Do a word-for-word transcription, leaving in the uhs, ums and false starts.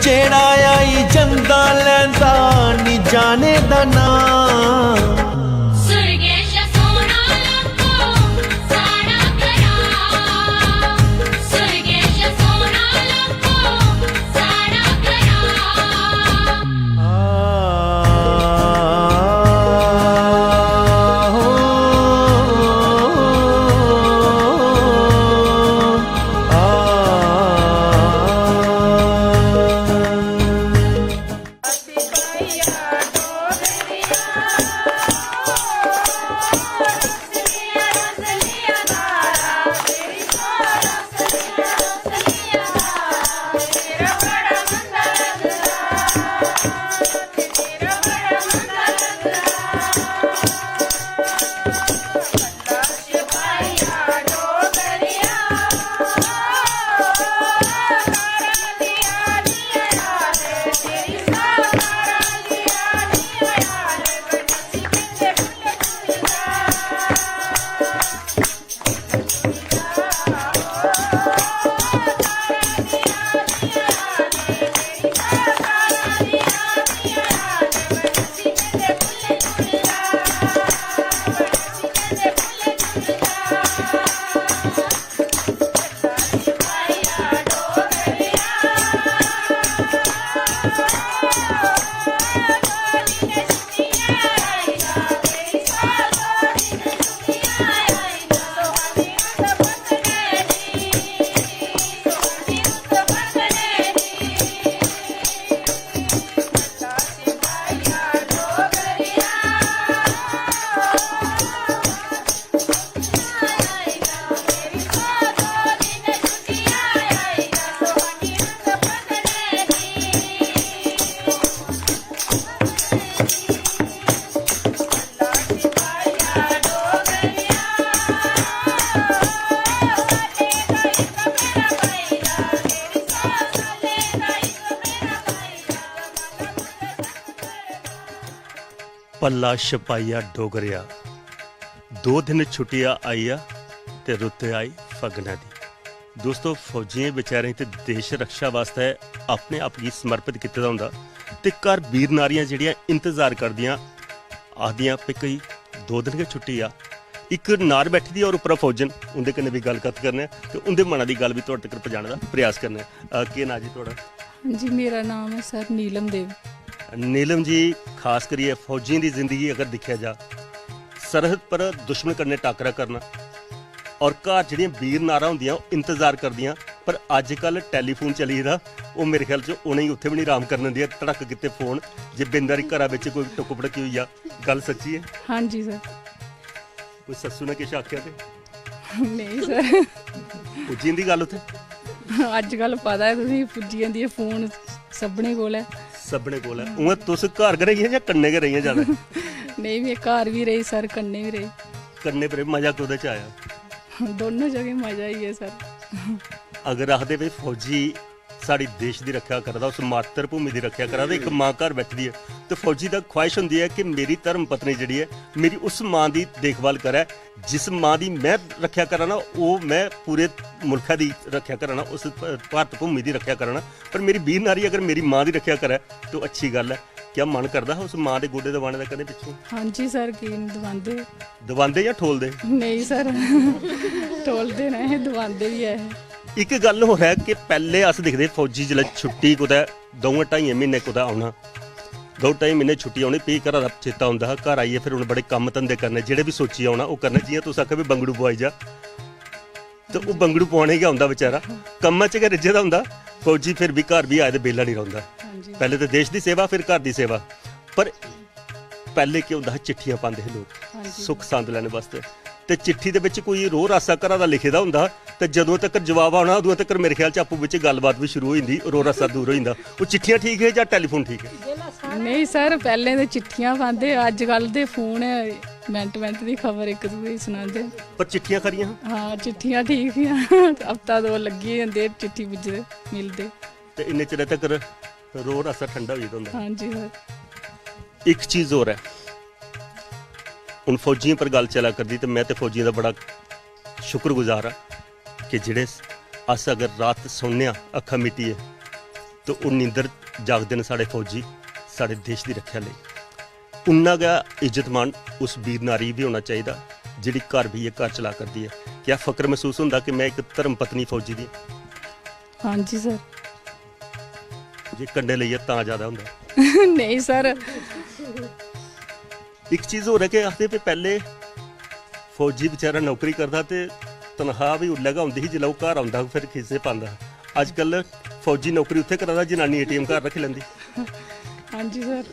जेड़ा आई जंदा लैंदा नी जाने दा नां। सुरगेश सोना लक्खो साड़ा घरा, सुरगेश सोना लक्खो साड़ा घरा। भला छपाइया डोगरेआ, दो दिन छुट्टिया आइया ते रुत्त आई फगना दी। दोस्तो, फौजियें बेचारें ते देश रक्षा वास्तै अपने आप गी समर्पित कीते दा होंदा ते घर वीर नारियां जेह्ड़ियां इंतजार करदियां, आखदियां, "भई, कोई दो दिन गै छुट्टी आ।" इक नार बैठी दी और उप्परा फौजन, उं'दे कन्नै बी गल्ल कत्थ करने आं ते उं'दे मना दी गल्ल बी तुआढ़े तगर पजाने दा प्रयास करने आं। अ, केह् नांऽ जी तुआढ़ा? जी, मेरा नाम ऐ सर नीलम देव। नीलम जी, खास करियै फौजियें दी जिंदगी अगर दिक्खेआ जा, सरहद पर दुश्मन कन्नै टाकरा करना और घर जेह्ड़ियां वीर नारां होंदियां, ओह् इंतजार करदियां, पर अज्जकल टैलीफोन चली गेदा, ओह् मेरे ख्याल च उ'नेंगी उत्थै बी निं राम करन दिंदियां, धड़क कीते फोन जे बिंद हारी घरा बिच कोई टुक्क भड़की होई जा। गल्ल सच्ची ऐ? हां जी सर। कोई सस्सू ने किश आखेआ ते? नेईं सर। पुज्जी जंदी गल्ल उत्थै? अज्जकल पता ऐ तुसेंगी, पुज्जी जंदी ऐ, फोन सभनें कोल ऐ। सभनें कोल ऐ। उ'आं तुस घर गै रेहियां जां कन्नै गै रेहियां ज्यादा? नेईं, में घर बी रेही सर, कन्नै बी रेही। कन्नै पर मजा कोह्दे च आया? दोनों जगह मजा ही ऐ सर। अगर आखदे भाई फौजी साढ़ी देश दी रक्षा करा दा, उस मातृभूमि दी रक्षा करा दा, इक मां घर बैठी दी ऐ, ते फौजी दा ख्वाहिश होंदी ऐ कि मेरी धर्म पत्नी जेह्ड़ी ऐ, मेरी उस मां दी देखभाल करै, जिस मां दी में रक्षा करा ना, ओह् में पूरे मुल्खै दी रक्षा करा ना, उस भ-, भारत भूमि दी रक्षा करा ना। पर मेरी वीर नारी अगर मेरी मां दी रक्षा करै, तो अच्छी गल्ल ऐ। क्या मन करदा हा उस मां दे गोडे दबाने दा कदें पिच्छों? हां जी सर, की निं दबांदे। दबांदे जां ठोलदे? नेईं सर, ठोलदे न, दबांदे बी ऐ हे। इक गल्ल होर ऐ कि पैह्ले अस दिखदे हे फौजी जिसलै छुट्टी कुतै द'ऊं ढाइयें म्हीने कुतै औना, द'ऊं ढाई म्हीने छुट्टी औनी, फ्ही घरा दा चेता औंदा हा, घर आइयै फिर उ'नें बड़े कम्म धंदे करने, जेह्ड़े बी सोचियै औना ओह् करने। जि'यां तुस आखा बी बंगड़ू पुआई जा, ते ओह् बंगड़ू पुआने गै औंदा बेचारा, कम्मै च गै रिज्झे दा होंदा। फौजी फिर बी घर बी आए ते बेह्ला निं रौंह्दा। हां जी। पैह्ले ते देश दी सेवा, फिर घर दी सेवा। पर पैह्ले केह् होंदा हा, चिट्ठियां पांदे हे लोक हां जी। सुख सांद लैने बास्तै, ते चिट्ठी दे बिच कोई रोह् रासा घरा दा लिखे दा होंदा हा, ते जदूं तक्कर जवाब औना, उदूं तक्कर मेरे ख्याल च आपूं बिच्चें गल्लबात बी शुरू होई जंदी, रोह् रासा दूर होई जंदा। ओह् चिट्ठियां ठीक हे जां टैलीफोन ठीक हे? नेईं सर, पैह्लें ते चिट्ठियां पांदे हे, अज्जकल ते फोन ऐ। मिंट मिंट दी खबर इक दूए गी सनांदे। पर चिट्ठियां खरियां हां। हां, चिट्ठियां ठीक हियां। हफ्ता दो लग्गी जंदे चिट्ठी पुजदे, मिलदे। ते इन्ने चिरै तक्कर रोह् रासा ठंडा होई गेदा होंदा। हां जी सर। इक चीज होर ऐ, हून फौजियें पर गल्ल चला करदी, ते में ते फौजियें दा बड़ा शुक्रगुजार आं कि जेह्ड़े अस अगर रात सौन्ने आं अक्खां मिटियै, ते ओह् नींदर जागदे न साढ़े फौजी, साढ़े देश दी रक्खेआ लेई। उन्ना गै इज्जत मान उस वीर नारी गी बी होना चाहिदा, जेह्ड़ी घर बेहियै घर चला करदी ऐ। क्या फक्र मसूस होंदा कि में इक धर्म पत्नी फौजी दी? हां जी सर। जे कंडे लेइयै तां ज्यादा होंदा। नेईं सर। इक चीज होर ऐ कि आखदे भी पैह्ले फौजी बेचारा नौकरी करदा ते तनखाह बी उल्लै गै होंदी ही, जिसलै ओह् घर औंदा हा, फिर खीसे पांदा हा। अजकल फौजी नौकरी उत्थै करा दा, जनानी एटीएम घर रक्खी लैंदी। हां जी सर।